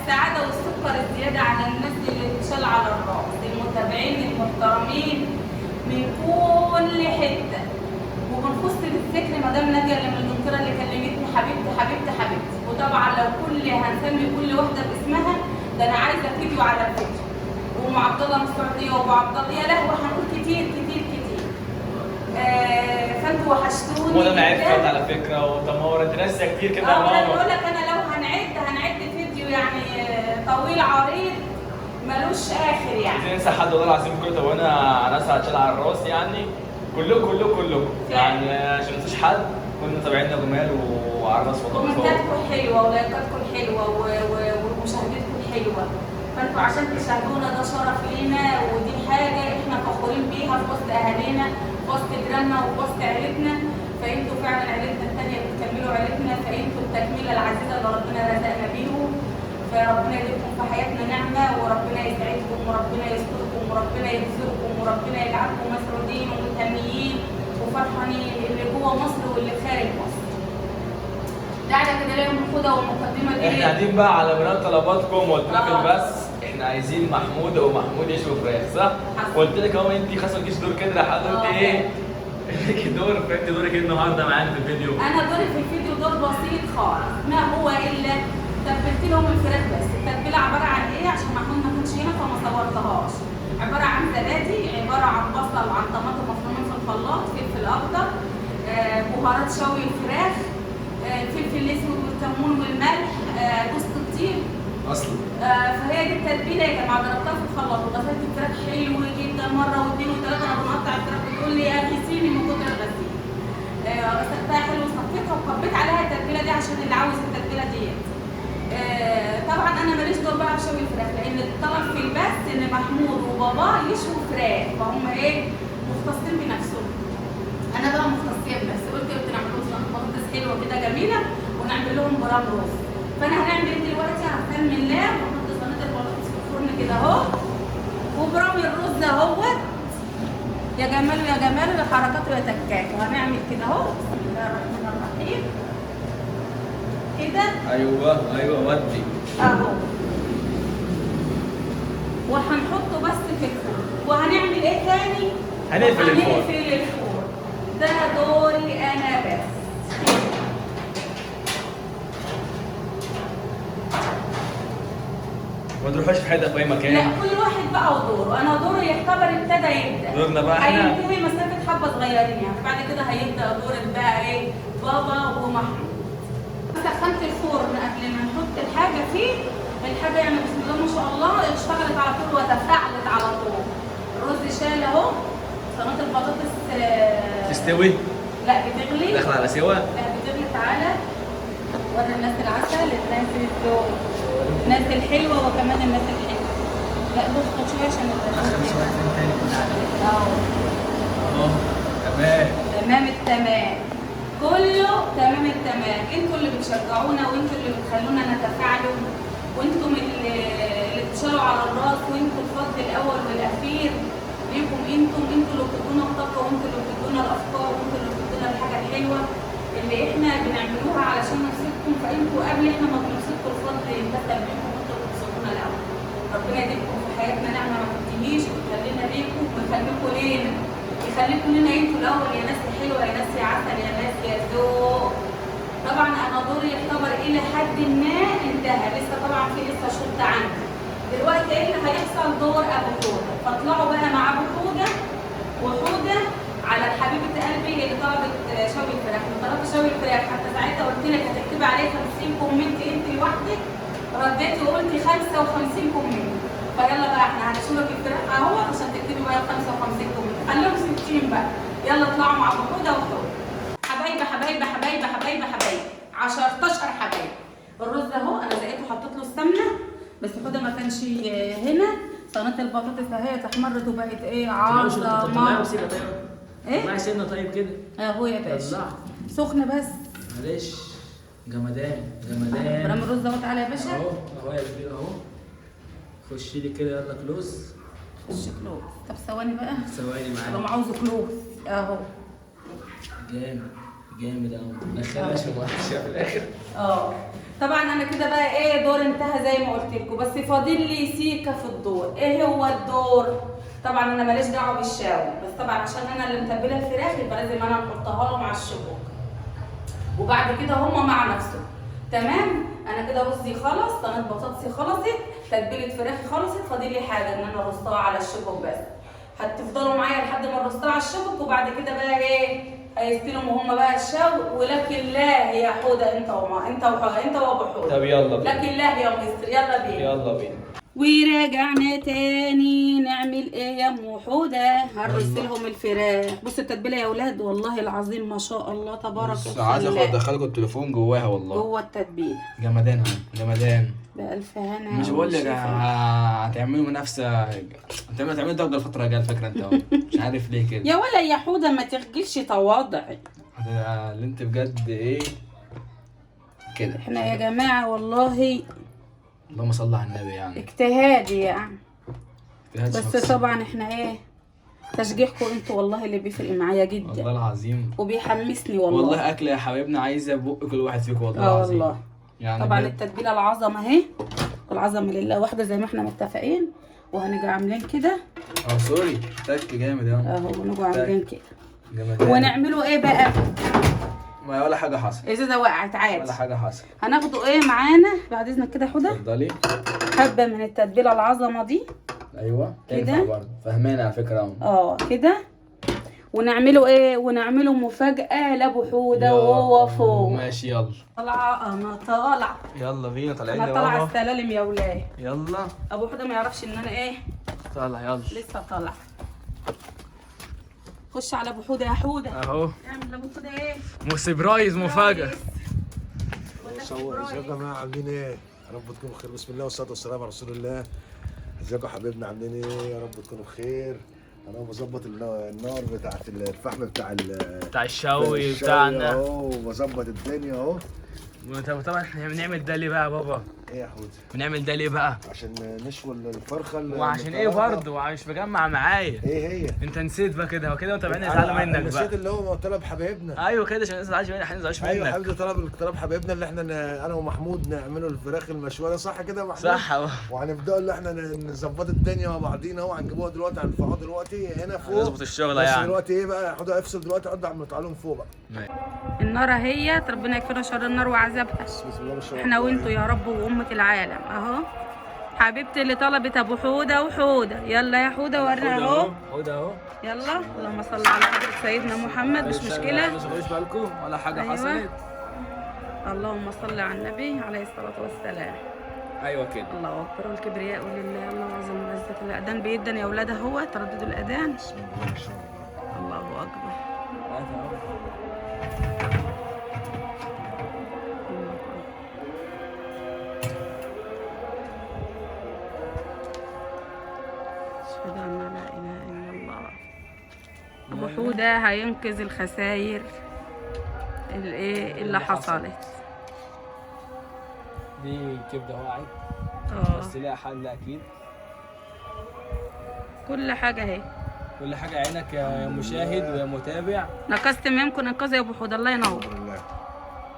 السعادة والسكر الزيادة على الناس اللي اتشال على الراس، المتابعين المحترمين من كل حتة. وبنخص بالذكر مدام ناديه اللي من انجلترا اللي كلمتني، حبيبتي حبيبتي حبيبتي. وطبعا لو كل هنسمي كل واحدة باسمها، ده انا عايزه فيديو على الفيديو. وام عبد الله من السعودية وابو عبد الله، يا لهوي هنقول كتير كتير كتير. فانتوا وحشتوني وانا عرفت جداً. على فكرة وتمارا، انت ناسيه كتير كده يا اه انا ماما. بقول لك انا لو هنعد فيديو يعني طويل عريض ملوش اخر يعني. عايزين ننسى حد والله العظيم كله. طب وانا ناس هتشال على الراس يعني، كلكم كلكم كلكم يعني، عشان ما ننساش حد. كنا متابعينا جمال وعلى الراس والله. كومنتاتكم حلوة ولايكاتكم حلوة ومشاهدتكم حلوة، فانتوا عشان تشاهدونا ده شرف لينا، ودي حاجة احنا فخورين بيها في وسط اهالينا، في وسط جيراننا، وفي وسط عيلتنا. فانتوا فعلا عيلتنا الثانية، بتكملوا عيلتنا، فانتوا التكملة العزيزة اللي ربنا رزقنا بيهم. فربنا يديكم في حياتنا نعمه، وربنا يسعدكم، وربنا يستركم، وربنا يرزقكم، وربنا يجعلكم مسعودين ومتهنيين وفرحانين، اللي جوه مصر واللي خارج مصر. دعنا كده لهم الخدى والمقدمة دي. احنا قاعدين بقى على بناء طلباتكم، وقلت لك آه. بس احنا عايزين محمود ومحمود يشوي فراخ، صح؟ حصل. قلت لك اهو انت خلاص ما تجيش دور كده لحد قلت آه. ايه؟ ليكي دور، فانت دورك ايه النهارده معانا في الفيديو؟ انا دوري في الفيديو دور بسيط خالص، ما هو الا تبلت لهم الفراخ بس. التتبيله عبارة عن ايه؟ عشان محمود ما كانش هنا فما صورتهاش. عبارة عن زبادي، عبارة عن بصل وعن طماطم مفرومين في الخلاط، فلفل اخضر، بهارات شوي الفراخ، الفلفل الاسود والكمون والملح، جوز الطيب اصلا. فهي دي التتبيله يا جماعة. ضربتها في الخلاط وغسلت الفراخ حلو جدا مرة واثنين وثلاثة. انا بنقطع الفراخ بتقول لي اغسليني من كتر الغسيل. غسلتها حلو وصفيتها وكبيت عليها التتبيله دي عشان اللي عاوز التتبيله ديت. طبعا انا ماليش دور بقى في شوي الفراخ، لان الطلب في البث ان محمود وباباه يشووا فراخ، فهم ايه مختصين بنفسهم. انا بقى مختصيه بنفسي، قلت نعمل لهم صينية بطاطس حلوة كده جميلة ونعمل لهم برام رز. فانا هنعمل ايه دلوقتي؟ هنسمي الله ونحط صينية البطاطس في الفرن كده اهو، وبرام الرز اهوت. يا جماله يا جماله، يا حركاته يا تكاته. هنعمل كده اهو، بسم الله الرحمن الرحيم كده. ايوه ايوه ودي اهو، وهنحطه بس في الفرن. وهنعمل ايه تاني؟ هنقفل الفرن. هنقفل الفرن. ده دوري انا بس. ما تروحوش في حتة في اي مكان. لا كل واحد بقى ودوره، انا دوري يعتبر ابتدى يبدا. دورنا بقى احنا هينتهي مسافة حبه صغيرين يعني، بعد كده هيبدا دور بقى ايه؟ بابا ومحمود. سخنت الفرن قبل ما نحط الحاجة فيه، الحاجة يعني بسم الله ما شاء الله اشتغلت على طول وتفاعلت على طول. الرز شال اهو، صينية البطاطس تستوي؟ لا بتغلي. داخله على سوا؟ لا بتغلي. تعالى وري الناس العسل، الناس الذوق، الناس الحلوة، وكمان الناس الحلوة. لا بص شوية عشان اهو. اهو تمام تمام التمام، كله تمام التمام. انتوا اللي بتشجعونا، وانتوا اللي بتخلونا نتفاعلوا، وانتم اللي بتشالوا على الراس، وانتوا الفضل الاول والاخير ليكم. انتوا اللي بتدونا الطاقة، وانتوا اللي بتدونا الافكار، وانتوا اللي بتدونا الحاجة الحلوة اللي احنا بنعملوها علشان نبسطكم. فانتوا قبل احنا ما بنبسطكم الفضل يتبدل منكم، انتوا اللي بتبسطونا الاول. ربنا يديكم في حياتنا نعمه ما تنتهيش، ويخلينا ليكم ويخليكم لينا، يخليكم لنا انتوا الاول يا ناس الحلوة، يا ناس يا عسل، يا ناس يا ذوق. طبعا انا دوري يعتبر الى حد ما انتهى، لسه طبعا في لسه شرط عندي. دلوقتي ايه اللي هيحصل؟ دور ابو حوده، فاطلعوا بقى مع ابو حوده وحوده على حبيبه قلبي اللي طلبت شوي الفراخ. اللي طلبت شوي الفراخ حتى ساعتها قلت لك هتكتبي عليه 50 comment انت لوحدك، رديتي وقلتي 55 comment. فيلا بقى احنا هنشوي لك الفراخ اهو عشان تكتبي بقى 55 comment، خليهم 60 بقى. يلا اطلعوا مع ابو حوده وحوده. حبايبي حبايبي حبايبي حبايبي حبايبي 10 حبايب. الرز اهو انا زقيته وحطيت له السمنة، بس حوده ما كانش هنا. صينية البطاطس اهي اتحمرت وبقت ايه عظمه. ايه؟ طلعي سنة طيب كده اهو يا باشا طلع. سخن بس معلش جمدان جمدان. برام الرز اهو. تعالى يا باشا اهو اهو يا كبير اهو. خشي لي كده يلا close. خش close. طب ثواني بقى، ثواني لو معانا عاوزه close اهو. جامد. جامد قوي. دخلنا عشان ما في الاخر. طبعا انا كده بقى ايه دور انتهى زي ما قلت لكم، بس فاضل لي سيكه في الدور. ايه هو الدور؟ طبعا انا ماليش دعوه بالشاوي، بس طبعا عشان انا اللي متبله الفراخ يبقى لازم انا احطها لهم على الشبوك، وبعد كده هما مع نفسهم. تمام. انا كده رزي خلص، صينية بطاطسي خلصت، تتبيله فراخي خلصت، فاضل لي حاجة ان انا ارصها على الشبك بس. هتفضلوا معايا لحد ما ارصها على الشبك، وبعد كده بقى ايه هيستلموا هما بقى الشوي. ولكن لا يا حوده، انت وما انت انت وابو حوده. طب يلا بينا. لكن لا يا مصر، يلا بينا يلا بينا. ورجعنا تاني نعمل ايه يا ام حوده؟ هنرص لهم الفراخ. بصوا التتبيله يا اولاد، والله العظيم ما شاء الله تبارك الله. عايز اخد ادخلكم التليفون جواها والله، جوه التتبيله. جمدان جمدان بألف هنا. مش بقول لك هتعملوا منافسه، هتعملوا ضجه الفترة الجاية الفكرة انت اهو، مش عارف ليه كده يا ولا يا حوده، ما تخجلش تواضعي اللي انت بجد ايه كده. احنا يا جماعة والله اللهم صل على النبي، يعني اجتهادي يعني، اجتهاد بس شخصي. طبعا احنا ايه تشجيعكم انتوا والله اللي بيفرق معايا جدا والله العظيم، وبيحمسني والله. والله اكل يا حبايبنا عايزه بق كل واحد فيكم والله العظيم. والله يعني طبعا التتبيله العظمة اهي، والعظمة لله واحدة زي ما احنا متفقين. وهنيجي عاملين كده سوري تك جامد اهو، ونيجي عاملين كده جامد. ونعمله ايه بقى؟ ما ولا حاجة حصلت، ازازة وقعت عادي، ولا حاجة حصلت. هناخده ايه معانا بعد اذنك كده يا حوده؟ اتفضلي. حبه من التتبيله العظمة دي. ايوه كده برضه فاهمانه على فكرة اهو. كده. ونعمله ايه؟ ونعمله مفاجاة لابو حوده وهو فوق. ماشي يلا. طالعه انا طالعه، يلا بينا طالعين انا طالعه السلالم يا ولاد. يلا ابو حوده ما يعرفش ان انا ايه طالع. يلا لسه طالعه. خش على ابو حوده يا حوده اهو. اعمل لابو حوده ايه؟ surprise مفاجاة. ازيكم يا جماعة، عاملين ايه؟ يا رب تكونوا بخير. بسم الله والصلاة والسلام على رسول الله. ازيكم حبايبنا، عاملين ايه؟ يا رب تكونوا بخير. انا بظبط النار بتاعت الفحم بتاع الشوي بتاعنا اهو، وبظبط الدنيا اهو. طبعا احنا بنعمل ده ليه بقى يا بابا؟ ايه يا حوده؟ بنعمل ده ليه بقى؟ عشان نشوي الفرخه. وعشان ايه برضه؟ مش مجمع معايا. ايه هي؟ انت نسيت بقى كده وكده، وانت بعدين زعلان منك بقى. نسيت اللي هو طلب حبايبنا. ايوه كده عشان الناس ما تزعلش منك، احنا ما نزعلش منك. ايوه حبيبي، طلب حبايبنا اللي احنا انا ومحمود نعمله الفراخ المشويه، صح كده يا محمود؟ صح. وهنبداوا اللي احنا نظبط الدنيا مع بعضينا اهو. هنجيبوها دلوقتي، هنرفعوها دلوقتي هنا فوق، نظبط الشغلة يعني. بس دلوقتي ايه بقى يا حوده؟ افصل دلوقتي، اقعد اعمل لهم فوق بقى. النار اهيت، ربنا يكفينا شر النار وعذابها. احنا وانتوا يا رب وامة العالم اهو. حبيبتي اللي طلبت ابو حوده وحوده، يلا يا حوده ورينا اهو. حوده اهو، يلا اللهم صل على حضرة سيدنا محمد. مش مشكلة، ما تشغلوش بالكم ولا حاجة. أيوة. حصلت. اللهم صل على النبي عليه الصلاة والسلام. ايوه كده. الله اكبر والكبرياء لله، الله عظيم وعزة. الاذان بيدن يا اولاد اهو، ترددوا الاذان. بسم الله ما شاء الله. الله اكبر. أشهد أن لا إله إلا الله. أبو حودة هينقذ الخسائر اللي حصلت دي. كبدة وقعت بس ليها حل أكيد. كل حاجة أهي، كل حاجة عينك يا مشاهد ويا متابع. نقصت ما يمكن إنقاذ يا أبو حودة، الله ينور.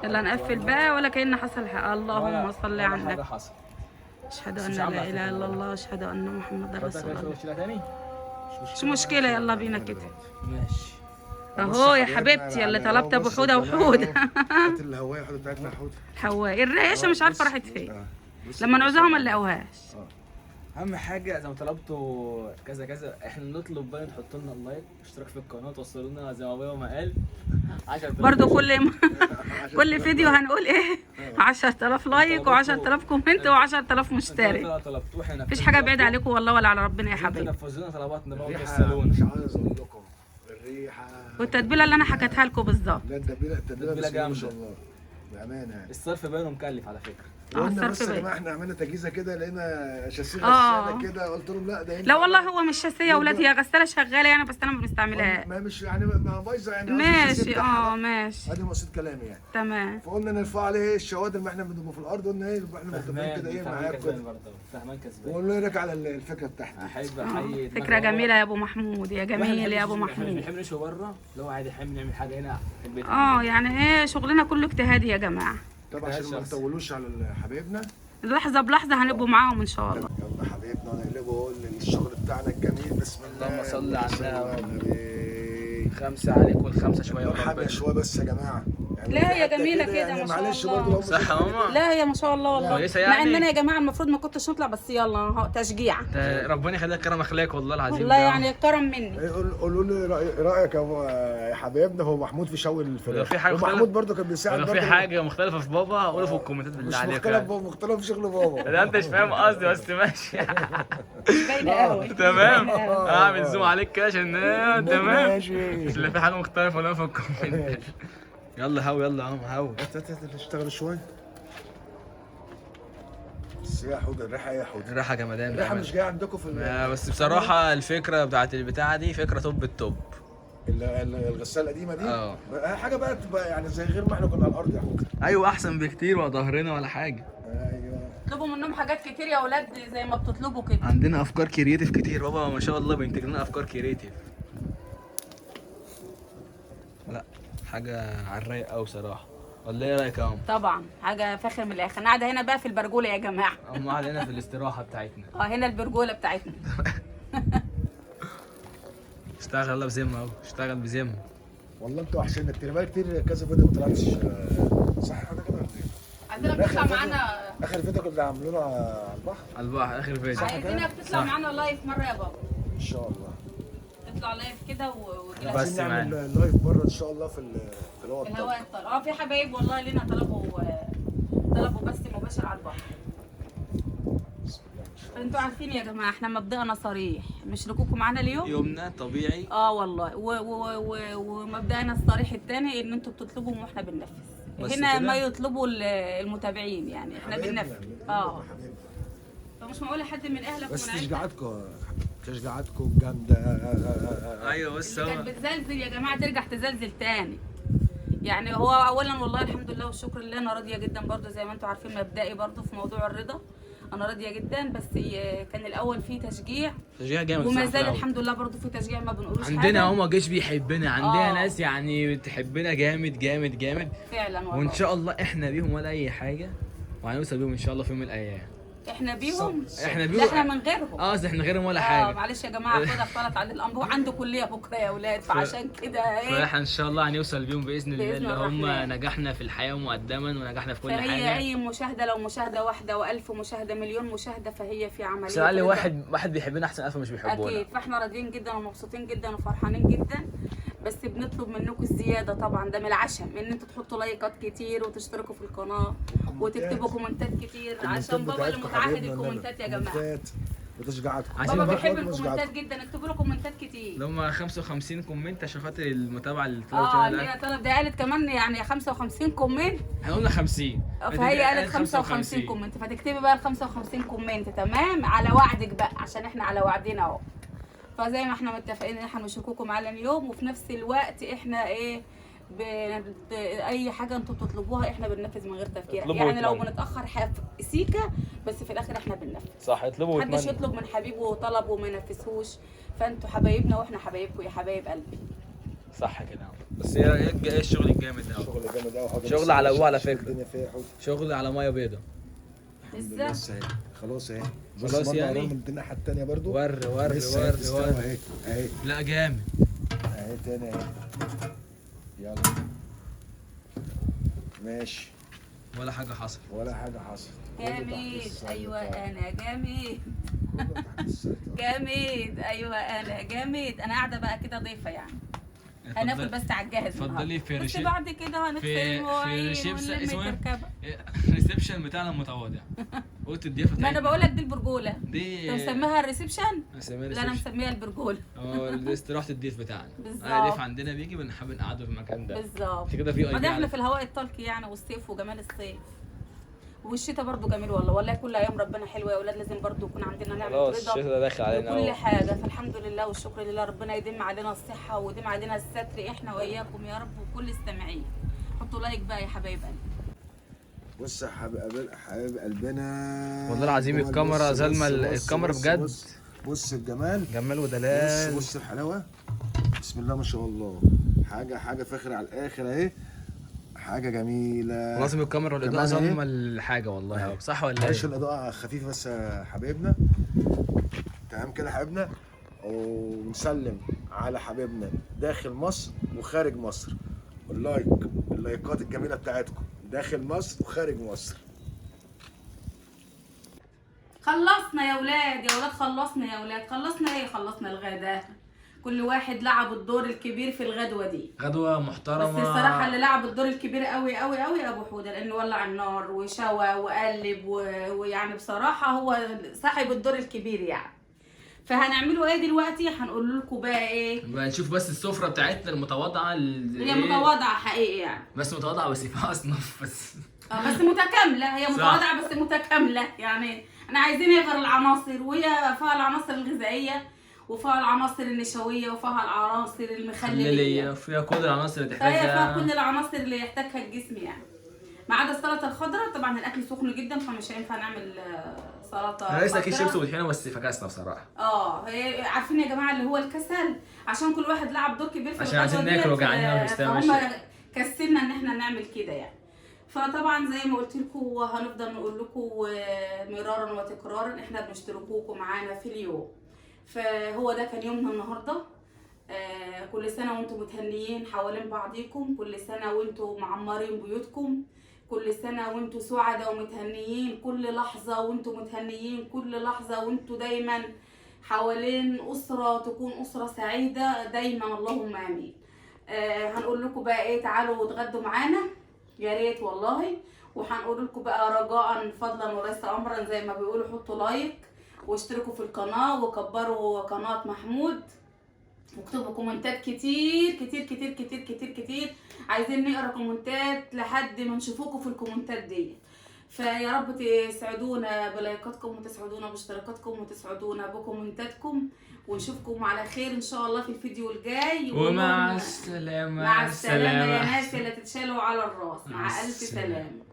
يلا نقفل بقى ولا كأن حصل حاجة. اللهم صل على النبي. أشهد أن لا إله إلا الله، أشهد أن محمدا رسول الله. مش مشكلة، يلا بينا كده. ماشي أهو يا حبيبتي اللي طلبت أبو حودة وحودة. هات الهواية حودة بتاعتنا حودة. الهواية الريشة مش عارفة راحت فين، لما نعوزها ما نلاقوهاش. أهم حاجة زي ما طلبتوا كذا كذا، إحنا نطلب بقى تحطوا لنا ال like، اشتراك في القناة، توصلوا لنا زي ما بابا ما قال 10000 برضه. كل فيديو هنقول ايه؟ 10000 like و10000 comment و10000 مشترك. مفيش حاجة بعيدة عليكم والله ولا على ربنا يا حبايبي. نفذوا لنا طلباتنا بقى وتوصلونا. مش عايز اقول لكم الريحة والتتبيله اللي انا حكيتها لكم بالظبط. لا التتبيله جامدة ما شاء الله بامانه يعني. الصرف باينة مكلف على فكرة. قلنا بس الصرف يا باين. جماعة احنا عملنا تجهيزه كده، لقينا شاسيه غسالة كده، قلت لهم لا ده لا والله هو مش شاسيه يا ولاد، هي غسالة شغالة يعني، بس انا ما بنستعملهاش. ما مش يعني ما بايظة يعني، ماشي ماشي، ادي مقصود كلامي يعني. تمام. فقلنا نرفع عليه الشوادر ما احنا بنبقى في الارض، قلنا ايه احنا متفقين كده ايه معاك كده فهمان كسبان. وقلنا ايه رايك على الفكرة بتاعتي؟ احب احيي فكرة جميلة يا ابو محمود، يا جميل يا ابو محمود. بنحب نشوي بره، اللي هو عادي نحب نعمل حاجة هنا في البيت. يعني ايه شغلنا كله اجتهادي يا جماعة. طبعا عشان ما نطولوش على حبايبنا، لحظة بلحظة هنبقوا معاهم ان شاء الله. يلا حبايبنا نقلبوا الشغل بتاعنا الجميل. بسم الله، اللهم صل على النبي. خمسة عليك والخمسة شوية وربنا شوية بس يا جماعة يعني. لا هي جميلة كده يعني ما شاء معلش الله. برضه صح يا ماما؟ لا هي ما شاء الله والله كويسة يعني. مع اننا يا جماعة المفروض ما كنتش نطلع، بس يلا تشجيع. ربنا يخليك كرم اخلاق والله العظيم. والله يعني كرم مني. قولوا لي رايك يا حبايبنا، هو محمود في شوي الفراخ، في حاجة ومحمود برضه كان بيساعد. لو في حاجة مختلفة في بابا قولوا في الكومنتات بالله عليك. مش مختلف بابا، مختلف في شغل بابا. لا انت مش فاهم قصدي بس ماشي. باينة قوي. تمام، اعمل zoom عليك كده عشان تمام. ماشي، اللي في حاجة مختلفة ولا في الكومنتات. يلا هو، يلا يا هو اشتغل شوية. بس يا حوده الريحة، يا حوده الريحة جمدان. الريحة مش جاية عندكم في بس بصراحة الفكرة بتاعت البتاعه دي فكرة top ال top. الغسالة القديمة دي حاجة بقى تبقى يعني زي غير ما احنا كنا على الارض يا حوده. ايوه احسن بكتير، ولا ظهرنا ولا حاجة. ايوه اطلبوا منهم حاجات كتير يا اولاد زي ما بتطلبوا كده. عندنا افكار creative كتير، بابا ما شاء الله بينتج لنا افكار creative. لا حاجة على الرايق قوي بصراحة، ولا ايه رايك يا عم؟ طبعا حاجة فاخر من الاخر. انا قاعدة هنا بقى في البرجوله يا جماعة. هم قاعدة هنا في الاستراحة بتاعتنا. هنا البرجوله بتاعتنا. اشتغل يلا بذمه اهو، اشتغل بذمه. والله انتوا وحشنا كتير، بقالي كتير كذا فيديو ما طلعتش. صح حاجة كده ولا ايه؟ عايزينك تطلع معانا. اخر فيديو كنا عاملينه على البحر. على البحر اخر فيديو. عايزينك تطلع معانا live مرة يا بابا. ان شاء الله اطلع live كده بس نعمل live بره ان شاء الله في الهواء الطلق. الهواء الطلق. في حبايب والله لنا طلبوا بس مباشر على البحر. انتوا عارفين يا جماعة احنا مبدأنا صريح، مش لكوكم معانا اليوم يومنا طبيعي. والله ومبدأنا الصريح الثاني ان انتوا بتطلبوا واحنا بننفذ. هنا ما يطلبوا المتابعين يعني احنا بننفذ. فمش معقولة حد من اهلك بس ومن عيلتك. تشجيعاتكم جامدة. ايوه بس اللي كانت بتزلزل يا جماعة ترجع تزلزل تاني. يعني هو اولا والله الحمد لله والشكر لله انا راضية جدا برضو، زي ما انتم عارفين مبدئي برضو في موضوع الرضا انا راضية جدا. بس كان الاول في تشجيع جامد، وما زال الحمد لله برضو في تشجيع، ما بنقولوش عندنا حاجة. هما جيش بيحبنا، عندنا ناس يعني بتحبنا جامد جامد جامد فعلا والله. وان شاء الله احنا بيهم ولا اي حاجة، وهنوصل بيهم ان شاء الله في يوم من الايام. احنا بيهم، احنا بيهم، لا احنا من غيرهم. احنا غيرهم ولا حاجة. معلش يا جماعة خدها اختلط على الامر، هو عنده كليه بكره يا اولاد، فعشان كده ايه فاحنا ان شاء الله هنوصل بيهم باذن الله، اللي هم نجحنا في الحياة مقدما ونجحنا في كل حاجة. فهي اي مشاهده، لو مشاهده واحدة والف مشاهده مليون مشاهده، فهي في عملية. بس على واحد بيحبنا احسن 1000 مش بيحبونا. اكيد، فاحنا راضيين جدا ومبسوطين جدا وفرحانين جدا. بس بنطلب منكم الزيادة طبعا، ده من العشم ان انتوا تحطوا لايكات كتير وتشتركوا في القناة وتكتبوا كومنتات كتير، عشان بابا اللي متعهد الكومنتات يا جماعة. وتشجيعاتكم، بابا بيحب الكومنتات جدا، اكتبوا له كومنتات كتير. اللي هم 55 comment عشان خاطر المتابعة اللي طلبت. اللي هي طلب ده قالت كمان يعني 55 comment، احنا قلنا 50، فهي قالت 55 comment، فتكتبي بقى ال 55 comment تمام على وعدك بقى، عشان احنا على وعدنا اهو. فزي ما احنا متفقين ان احنا نشارككم معانا اليوم، وفي نفس الوقت احنا ايه اي حاجة انتوا بتطلبوها احنا بننفذ من غير تفكير. يعني لو بنتاخر سيكه بس في الاخر احنا بننفذ. صح، اطلبوا. محدش يطلب من حبيبه وطلبه وما ينفذهوش، فانتوا حبايبنا واحنا حبايبكم يا حبايب قلبي. صح كده. بس ايه الشغل الجامد ده؟ شغل جامد قوي، شغل على ابوه على فكرة، شغل على مية بيضاء. لسه اهي، خلاص اهي، خلاص يعني من الناحية الثانية برضو. ور ور ور ور اهي اهي. لا جامد اهي تاني اهي. يلا ماشي، ولا حاجة حصلت، ولا حاجة حصلت. جامد، ايوه انا جامد. جامد، ايوه انا جامد. انا قاعدة بقى كده ضيفه يعني، هناكل بس على الجاهز. اتفضلي في بس بعد كده هنغسل المواعين ونلم الكركبه. ال reception بتاعنا المتواضع. قلت الضيافة ما انا بقول لك دي البرجوله دي. انت مسميها ال reception؟ لا انا مسميها البرجوله. دي استراحة الضيف بتاعنا. بالظبط، اي ضيف عندنا بيجي بنحب نقعده في المكان ده. بالظبط كده في اي. احنا في الهواء الطلق يعني، والصيف وجمال الصيف. والشتاء برضو جميل والله، والله كل ايام ربنا حلوة يا اولاد، لازم برضو يكون عندنا نعمه خلاص رضا الشتاء داخل علينا وكل اهو. حاجة. فالحمد لله والشكر لله، ربنا يديم علينا الصحة ويديم علينا الستر احنا واياكم يا رب وكل السامعين. حطوا like بقى يا حبايب قلبي. بص يا حبايب قلبنا، والله العظيم جمال. الكاميرا بص زلمة، بص بص الكاميرا بص بجد. بص, بص الجمال، جمال بص ودلال. بص الحلاوة، بسم الله ما شاء الله، حاجة حاجة فاخره على الاخر اهي، حاجة جميلة. لازم الكاميرا والاضاءة كمان اهي. ظالمه الحاجة والله، صح ولا معلش ايه؟ الاضاءة خفيفة بس يا حبايبنا. تمام كده يا حبايبنا، ونسلم على حبايبنا داخل مصر وخارج مصر. ال like، اللايكات الجميلة بتاعتكم داخل مصر وخارج مصر. خلصنا يا ولاد، يا ولاد خلصنا يا ولاد، خلصنا ايه؟ خلصنا الغداء. كل واحد لعب الدور الكبير في الغدوه دي، غدوه محترمه. بس الصراحة اللي لعب الدور الكبير قوي قوي قوي ابو حوده، لانه ولع النار وشوى وقلب ويعني بصراحة هو صاحب الدور الكبير يعني. فهنعمله ايه دلوقتي؟ هنقول لكم بقى ايه. بقى نشوف بس السفرة بتاعتنا المتواضعة هي إيه؟ متواضعة حقيقي يعني، بس متواضعة، بس فيها اصناف بس. بس متكاملة، هي صح. متواضعة بس متكاملة يعني. انا عايزين إيه غير العناصر، وهي فيها العناصر الغذائية وفيها العناصر النشويه وفيها العناصر المخلليه، خليلية فيها كل العناصر اللي فهي فيها تحتاجها. كل العناصر اللي يحتاجها الجسم يعني، ما عدا السلطة الخضراء. طبعا الاكل سخن جدا فمش هينفع نعمل سلطة انا لسه اكل خضراء. شيبس وطحينه بس فكسنا بصراحة. هي عارفين يا جماعة اللي هو الكسل، عشان كل واحد لعب دور كبير في عشان عايزين الغدوة ناكل ديت، وجعانين ومش فهم ماشي. كسلنا ان احنا نعمل كده يعني. فطبعا زي ما قلت لكم وهنفضل نقول لكم مرارا وتكرارا، احنا بنشتركوكم معانا في اليوم. فهو ده كان يومنا النهارده. كل سنة وانتم متهنيين حوالين بعضيكم، كل سنة وانتم معمرين بيوتكم، كل سنة وانتم سعداء ومتهنيين، كل لحظة وانتم متهنيين، كل لحظة وانتم دايما حوالين اسره تكون اسره سعيدة دايما، اللهم امين. هنقول لكم بقى ايه، تعالوا واتغدوا معانا يا ريت والله. وهنقول لكم بقى رجاء فضلا وليس امرا زي ما بيقولوا، حطوا like واشتركوا في القناة وكبروا قناة محمود، واكتبوا كومنتات كتير كتير كتير كتير كتير كتير، عايزين نقرا كومنتات لحد ما نشوفوكم في الكومنتات دي. فيا رب تسعدونا بلايكاتكم وتسعدونا باشتراكاتكم وتسعدونا بكومنتاتكم، ونشوفكم على خير ان شاء الله في الفيديو الجاي. ومع السلامة. مع السلامة يا ناس اللي تتشالوا على الراس. مع مع الف السلامة. سلامه.